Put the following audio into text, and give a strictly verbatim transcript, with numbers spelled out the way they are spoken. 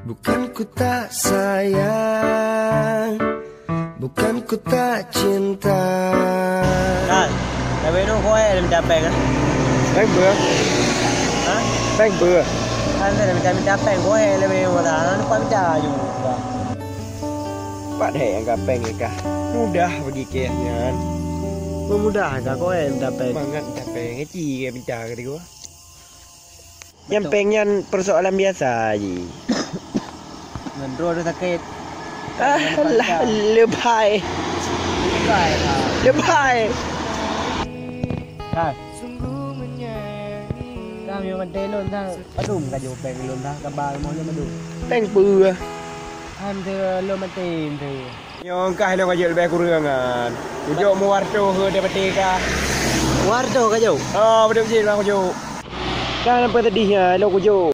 Bukan ku tak sayang, bukan ku tak cinta. Kan, tapi nu kau eh minta peng ah. Peng beuh. Ha? Peng beuh. Kan dah minta, minta peng kau eh lebih murah. Nampak minta juga. Pat hai angka peng ikah. Mudah bagi keh nyan. Meumudah ka kau eh minta peng. Mangat minta peng, ngeci ke minta ke digo. Nyan peng nyan persoalan biasa ji. Ngendro ada sakit. Ah, lah, lebai. Lebai lah. Lebai. Kan. Kami mati lon dah. Padum ka jauh peng lon dah, kabar mau lon padum. Peng peue? Kan tu lon mati tu. Nyong kah lôn kajeuet leubeh kureueng kan. Kujok meuwarto he dapati kah. Warto kajok. Oh, beutôi jih bang kujok. Kan apa tadi ha lôn kujok.